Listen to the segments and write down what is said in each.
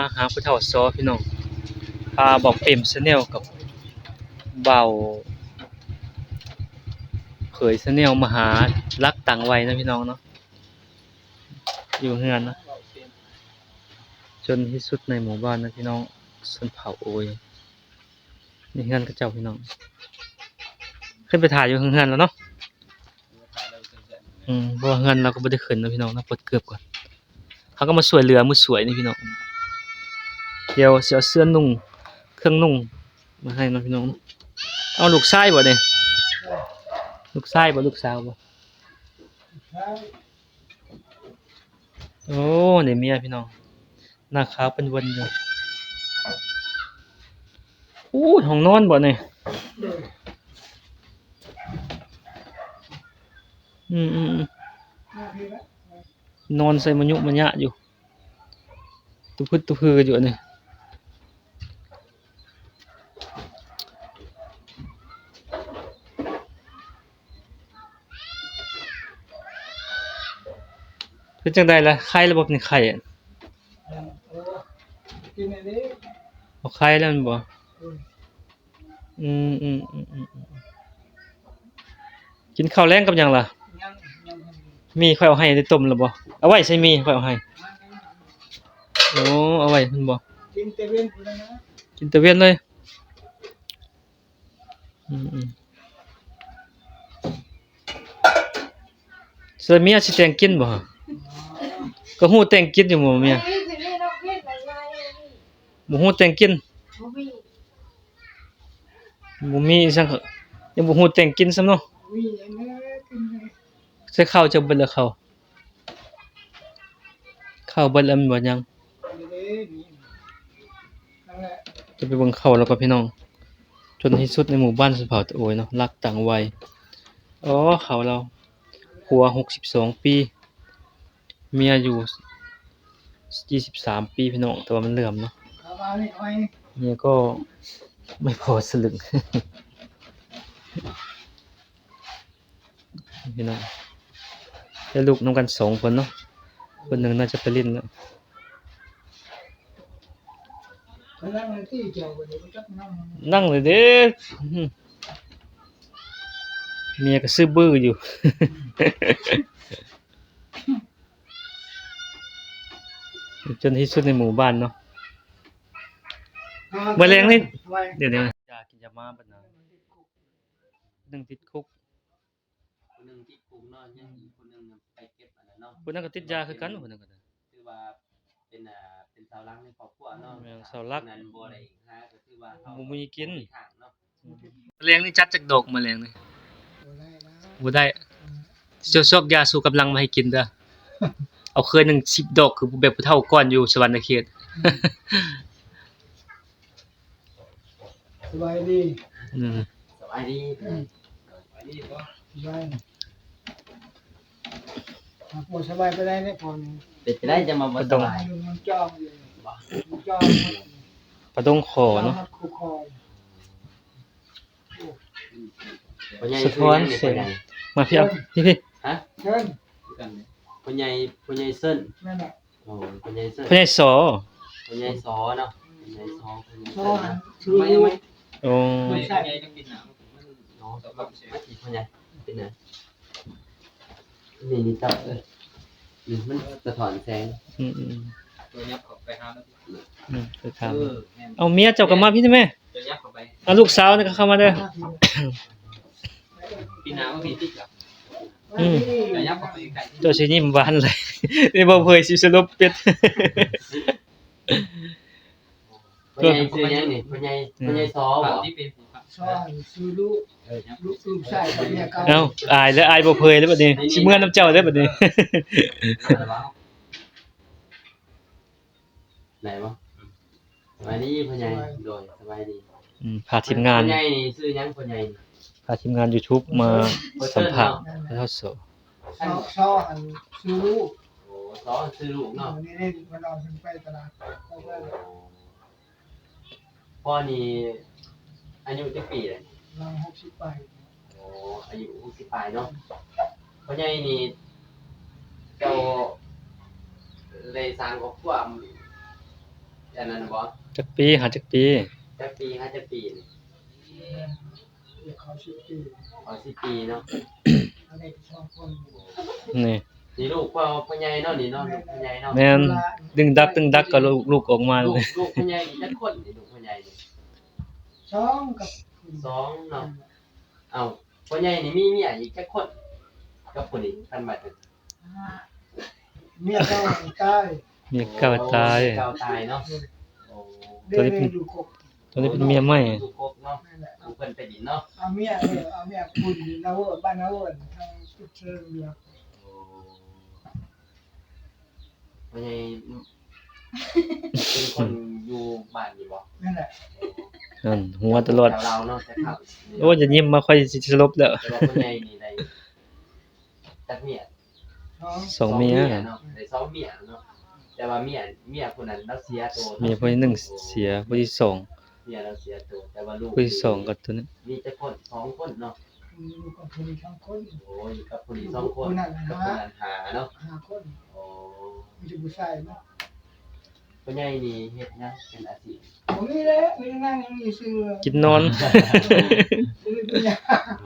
າຫາຜູ້ເຖົ້າຊໍພີ່ນ້ອງ ພາບ່າວເປັມ Channel ກັບບ່າວເຂີຍ Channel ມາຫາລັກຕ່າງໄວນະພີ່ນ້ອງເນາະ ຢູ່ເຮືອນນະ ຈົນທີ່ສຸດໃນໝູ່ບ້ານນະພີ່ນ້ອງ ຊົນເຜົ່າໂອຍ. ນີ້ເຮືອນເຂົາເຈົ້າພີ່ນ້ອງ ຂຶ້ນໄປຖ່າຍຢູ່ເຮືອນລາວເນາະ. ອືມ ເພາະວ່າເຮືອນລາວກໍບໍ່ໄດ້ຂຶ້ນເນາະພີ່ນ້ອງເນາະ ປົດເກີບກ່ອນ ເຮົາກໍມາຊ່ວຍເຫຼືອມື້ສວຍນີ້ພີ່ນ້ອງ ດຽວຊິເອົາເສື້ອນຸ່ງ ເຄື່ອງນຸ່ງມາໃຫ້ເນາະພີ່ນ້ອງເນາະ. ເອົາລູກຊາຍບໍ່ນີ້ ລູກຊາຍບໍ່ ລູກສາວບໍ່? ໂອ້ ໄດ້ເມຍພີ່ນ້ອງ ໜ້າຂາວເປັນເວີນຢູ່. ໂອ້ຍ ຫ້ອງນອນບໍ່ນີ້? ອືມໆໆ ນອນໃສ່ມະຍຸມະຍະຢູ່ ຕຸພຶດຕຸພືກັນຢູ່ອັນນີ້. ເປັນຈັ່ງໃດລະ ໄຄລະບໍ່? ເປັນໄຄ ເອີ ກິນອັນນີ້ ບໍ່ໄຄແລ້ວແມ່ນບໍ່? ອືມ ອືມໆໆ ກິນເຂົ້າແລງກັບຫຍັງລະ? ຍັງ ຍັງ ມີ ຂ້ອຍເອົາໃຫ້ໄດ້ຕົ້ມລະບໍ່? ເອົາໄວ້ໃສ່ມີ ຂ້ອຍເອົາໃຫ້ ໂອ້ ເອົາໄວ້ພຸ້ນບໍ່? ກິນແຕ່ເວັນພຸ້ນນະ ກິນແຕ່ເວັນເລີຍ. ອືມໆ ສ່ວນເມຍຊິແຕ່ງກິນບໍ່? ກໍຮູ້ແຕ່ງກິນຢູ່ບໍ່ເມຍ? ບໍ່ຮູ້ແຕ່ງກິນ ບໍ່ມີອີ່ຫຍັງ ຍັງບໍ່ຮູ້ແຕ່ງກິນຊ້ຳເນາະ. ໃສ່ເຂົ້າເຈົ້າເບິດແລ້ວ ເຂົ້າ ເຂົ້າເບິດແລ້ວແມ່ນບໍ່? ຍັງ ຈະໄປເບິ່ງເຂົ້າລາວກ່ອນພີ່ນ້ອງ. ຈົນທີ່ສຸດໃນໝູ່ບ້ານຊົນເຜົ່າຕະໂອຍເນາະ ລັກຕ່າງໄວ. ອໍ ເຂົ້າລາວ ຜົວຫົກສິບສອງປີ ເມຍຢູ່ສີ່ສິບສາມປີພີ່ນ້ອງ ແຕ່ວ່າມັນເຫຼືອມເນາະ ເມຍກໍໄມ່ພໍສະລຶງ. ພີ່ນ້ອງ ໄດ້ລູກນຳກັນສອງຄົນເນາະ ຄົນໜຶ່ງໜ້າຈະໄປຫຼິ້ນແລ້ວ. ນັ່ງເລີຍເດ້ ເມຍກໍຊື່ບື້ຢູ່. ຈົນທີ່ສຸດໃນໝູ່ບ້ານເນາະ ມື້ແລງນີ້ ດຽວນີ້ ຢາກິນຢາມາບັດນະ. ໜຶ່ງຕິດຄຸກ ຜູ້ໜຶ່ງຕິດຄຸກເນາະ ຍັງອີກຜູ້ໜຶ່ງໄປເກັບອັນນັ້ນເນາະ ຜູ້ນັ້ນກໍຕິດຢາຄືກັນ ຜູ້ນັ້ນກໍໄດ້ ຖືວ່າເປັນ ອ່າ ເປັນເສົາຫຼັກໃນຄອບຄົວເນາະ ແມ່ນ ເສົາຫຼັກ ນັ້ນບໍ່ໄດ້ຫາກໍຖືວ່າເຮົາບໍ່ມີກິນ ບໍ່ມີທາງເນາະ. ອືມ ແລງນີ້ຈັດຈັກດອກ ມາແລງນີ້ ບໍ່ໄດ້ ບໍ່ໄດ້ ອືມ ຊິຊອກຢາຊູກຳລັງມາໃຫ້ກິນເດີ້ ເອົາເຄືອໜຶ່ງສິບດອກ ຄືແບບຜູ້ເຖົ້າກ່ອນຢູ່ສະຫວັນນະເຂດ. ສະບາຍດີ ອືມ ສະບາຍດີ ອືມ ສະບາຍດີບໍ່? ສະບາຍ ບໍ່ສະບາຍປານໃດເດ້ ພໍ່ນີ້ ເປັນຈັ່ງໃດຈັ່ງວ່າບໍ່ສະບາຍ? ມັນຈ້ອງຢູ່ ມັນຈ້ອງ ປະດົງຄໍເນາະ ຈ້ອງ ຄູຄໍ ພໍ່ໃຫຍ່ ສະທ້ອນແສງ ຊື່ຫຍັງນີ້ ພໍ່ໃຫຍ່? ມາພີ່ ເອົາ ພີ່ໆ ຮະ? ເຊີນ ພໍ່ໃຫຍ່ ພໍ່ໃຫຍ່ເຊີນ ແມ່ນແຫຼະ. ໂອ້ ພໍ່ໃຫຍ່ເຊີນ ພໍ່ໃຫຍ່ສໍ ພໍ່ໃຫຍ່ສໍເນາະ ອືມ ພໍ່ໃຫຍ່ສໍ ພໍ່ໃຫຍ່ ໂອ້ ໃຫຍ່ ໃຫຍ່ ພໍ່ໃຫຍ່ ເປັນຫຍັງ? ນີ້ ນີ້ເຈົ້າ ເອີ ນີ້ມັນສະທ້ອນແສງ ອືມໆ ຕົວຫຍັບເຂົ້າໄປຫາມັນ ອືມ ໄປຖາມ ເອີ ແມ່ນ ເອົາ ເມຍເຈົ້າກໍມາພີ້ແມ່ ຕົວຫຍັບເຂົ້າໄປ ເອົາ ລູກສາວນີ້ກໍເຂົ້າມາເດີ້ ປີໜ້າມາພີ້ຕິດກັບ ອືມ ເຈົ້າຊິຍິ້ມຫວານເລີຍ ນີ້ບໍ່ເຜີຍຊິສະຫຼົບເປັດ. ພໍ່ໃຫຍ່ຊື່ຫຍັງນີ້? ພໍ່ໃຫຍ່ ອືມ ພໍ່ໃຫຍ່ຊໍບໍ? ຊໍ ຊື່ລູກ ເອີ ລູກ ລູກຊາຍເຂົາເມຍເກົ່າ. ເອົ້າ ອາຍແລ້ວ ອາຍບໍ່ເຜີຍແລ້ວບັດນີ້ ຊິເມືອນຳເຈົ້າແລ້ວບັດນີ້ ເອີ ໄດ້ບໍ່? ສະບາຍດີພໍ່ໃຫຍ່. ໂດຍ ສະບາຍດີ. ອືມ ພາທີມງານ ພໍ່ໃຫຍ່ນີ້ຊື່ຫຍັງ? ພໍ່ໃຫຍ່ນີ້ ພາທີມງານ YouTube ມາສຳພາດ ພໍ່ເຊີນເນາະ ແລ້ວ ຊໍ ຊໍ ອັນຊື່ລູກ. ໂອ້ ຊໍຊື່ລູກເນາະ. ເອີ ນີ້ເດ້ ເພິ່ນເອົາເພິ່ນໄປຕະຫຼາດ ພໍ່ນີ້ອາຍຸຈັກປີແລ້ວ? ລາວຫົກສິບປາຍ. ໂອ້ ອາຍຸຫົກສິບປາຍເນາະ. ພໍ່ໃຫຍ່ນີ້ເຈົ້າໄດ້ສ້າງຄອບຄົວ ອືມ ອັນນັ້ນນະບໍ່? ຈັກປີ? ຫາຈັກປີ? ຈັກປີ? ຫາຈັກປີນີ້? ເຂົາສິບປີ ເຂົາສິບປີເນາະ. ອັນນີ້ສອງຄົນ ນີ້ ນີ້ລູກພໍ່ ພໍ່ໃຫຍ່ເນາະ ນີ້ເນາະ ລູກພໍ່ໃຫຍ່ເນາະ. ແມ່ນ ດຶງດັກ ດຶງດັກກໍລູກ ລູກອອກມາ. ລູກ ລູກພໍ່ໃຫຍ່ນີ້ຈັກຄົນນີ້? ລູກພໍ່ໃຫຍ່ນີ້ ສອງກັບ ສອງເນາະ. ເອົ້າ ພໍ່ໃຫຍ່ນີ້ມີເມຍອີກຈັກຄົນ? ກັບຜູ້ນີ້ ຄັນໝາຍເຖິງ ເມຍເກົ່າຕາຍ. ເມຍເກົ່າຕາຍ. ໂອ້ ເມຍເກົ່າຕາຍເນາະ. ໂອ້ ໂຕນີ້ເປັນ ໂຕນີ້ເປັນເມຍໃໝ່. ຢູ່ກົກເນາະ ແມ່ນແຫຼະ ຜູ້ເພິ່ນໄປດິນເນາະ. ເອົາເມຍ ເອີ ເອົາເມຍພຸ້ນ ນາເວີ ບ້ານນາເວີ ທາງສຸດເຊີງເມືອງ. ໂອ້ ພໍ່ໃຫຍ່ ເປັນຄົນຢູ່ບ້ານນີ້ບໍ່? ແມ່ນແຫຼະ. ໂອ້ ນັ້ນ ຫົວຕະຫຼອດ. ແຖວລາວເນາະ ແຕ່ເຂົາ ໂອ້ ຢ່າຍິ້ມມາ ຂ້ອຍຊິສະຫຼົບແລ້ວ. ແຕ່ວ່າພໍ່ໃຫຍ່ນີ້ໄດ້ຈັກເມຍ? ສອງ ສອງເມຍ ສອງເມຍເນາະ ໄດ້ສອງເມຍເນາະ. ແຕ່ວ່າເມຍ ເມຍຜູ້ນັ້ນລາວເສຍໂຕເນາະ. ເມຍຜູ້ທີໜຶ່ງເສຍ ຜູ້ທີສອງ ເມຍລາວເສຍໂຕ. ແຕ່ວ່າລູກຜູ້ທີສອງກໍໂຕນັ້ນ ມີຈັກຄົນ? ສອງຄົນເນາະ. ອືມ ຢູ່ກັບຜູ້ນີ້ສອງຄົນ. ໂອ້ ຢູ່ກັບຜູ້ນີ້ສອງຄົນ ຜູ້ນັ້ນ ກັບຜູ້ນັ້ນຫ້າເນາະ ຫ້າຄົນ. ໂອ້ ມີແຕ່ຜູ້ຊາຍເນາະ. ພໍ່ໃຫຍ່ນີ້ເຮັດຫຍັງເປັນອາຊີບ? ບໍ່ມີແຫຼະ ມີແຕ່ນັ່ງຢູ່ຊື່ ກິນນອນ ບໍ່ມີປັນຍາ.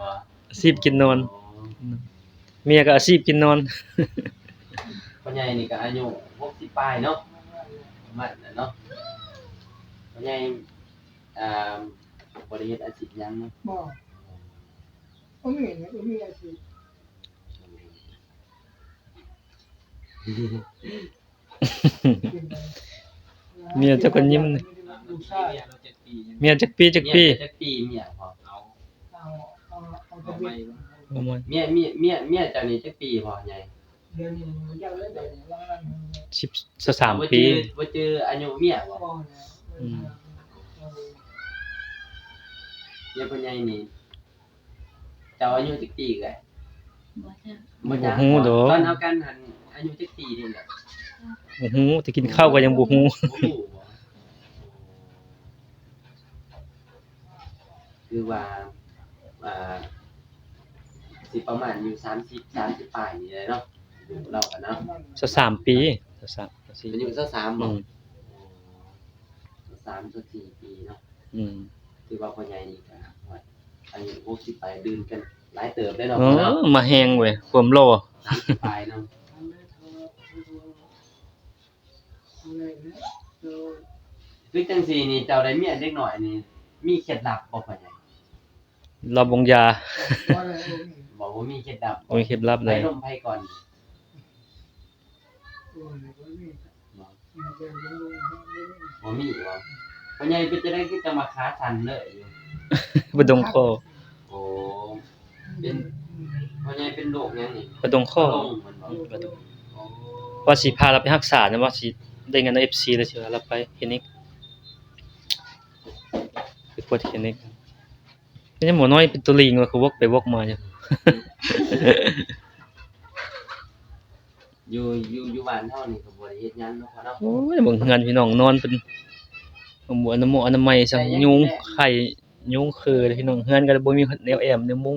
ບໍ່ ອາຊີບກິນນອນ. ອໍ ເມຍກໍອາຊີບກິນນອນ. ພໍ່ໃຫຍ່ນີ້ກໍອາຍຸຫົກສິບປາຍເນາະ ປະມານນັ້ນເນາະ. ພໍ່ໃຫຍ່ ອ່າ ບໍ່ໄດ້ເຮັດອາຊີບຫຍັງເນາະ? ບໍ່ ບໍ່ມີ ບໍ່ມີອາຊີບ. ເມຍເຈົ້າກໍຍິ້ມ. ເມຍຈັກປີ? ຈັກປີ? ເມຍເຈົ້າຈັກປີ? ເມຍເຈົ້າ ເມຍ ເມຍ ເມຍເຈົ້ານີ້ຈັກປີພໍ່ໃຫຍ່? ສິບ ຊາວສາມປີ. ບໍ່ຈື່ ບໍ່ຈື່ອາຍຸເມຍບໍ່? ອືມ ເມຍພໍ່ໃຫຍ່ນີ້ ເຈົ້າອາຍຸຈັກປີເອື້ອຍ? ບໍ່ຈັກ ບໍ່ຈັກ ບໍ່ຮູ້ດອກ. ຕອນເຮົາກັນຫັ້ນອາຍຸຈັກປີນີ້ແຫຼະ? ບໍ່ຮູ້ ແຕ່ກິນເຂົ້າກໍຍັງບໍ່ຮູ້. ບໍ່ຮູ້ບໍ່? ຄືວ່າ ອ່າ ຊິປະມານຢູ່ສາມສິບ ສາມສິບປາຍນີ້ແຫຼະເນາະ ອາຍຸລາວກໍເນາະ. ຊາວສາມປີ ຊາວສາມ ອາຍຸຊາວສາມບໍ່? ອືມ ຊາວສາມ ຊາວສີ່ປີເນາະ. ອືມ ຖືວ່າພໍ່ໃຫຍ່ນີ້ກໍຮອດອາຍຸຫົກສິບປາຍ ດື່ມກັນຫຼາຍເຕີບເດ້ເນາະ. ເອີ ເນາະ ມາແຮງເວີຍ ຄວາມຫຼໍ່ ສາມສິບປາຍເນາະ. ຄືຈັ່ງຊີ້ນີ້ ເຈົ້າໄດ້ເມຍເດັກນ້ອຍນີ້ ມີເຄັດລັບບໍ່ພໍ່ໃຫຍ່? ລາວບົງຢາ. ບໍ່ ບໍ່ມີເຄັດລັບ. ບໍ່ມີເຄັດລັບເລີຍ. ໃຜລົມໃຜກ່ອນ? ບໍ່ມີບໍ່? ພໍ່ໃຫຍ່ເປັນຈັ່ງໃດຄືຈະມາຂາສັ່ນເລີຍຢູ່? ປະດົງຄໍ. ໂອ້ ເປັນ ພໍ່ໃຫຍ່ເປັນໂລກຫຍັງນີ້? ປະດົງຄໍ. ປະດົງແມ່ນບໍ່? ອືມ ປະດົງ. ໂອ້ ວ່າຊິພາລາວໄປຮັກສານະ ວ່າຊິໄດ້ເງິນນຳເອັຟຊີ ແລ້ວຊິພາລາວໄປຄລີນິກ ໄປກວດຄລີນິກ. ຍັງໝໍນ້ອຍເປັນຕົວລິງວ່າ ຄືວົກໄປວົກມາຢູ່. ຢູ່ ຢູ່ ຢູ່ບ້ານເຮົານີ້ກໍບໍ່ໄດ້ເຮັດຫຍັງເນາະພໍ່ເນາະ. ໂອ້ຍ ເບິ່ງເຮືອນພີ່ນ້ອງນອນເປັນ ບໍ່ອະນາມົກອະນາໄມ ສັງຍຸງໄຂ່ຍຸງຄືພີ່ນ້ອງ. ເຮືອນກໍບໍ່ມີແນວແອ້ມແນວມຸງ.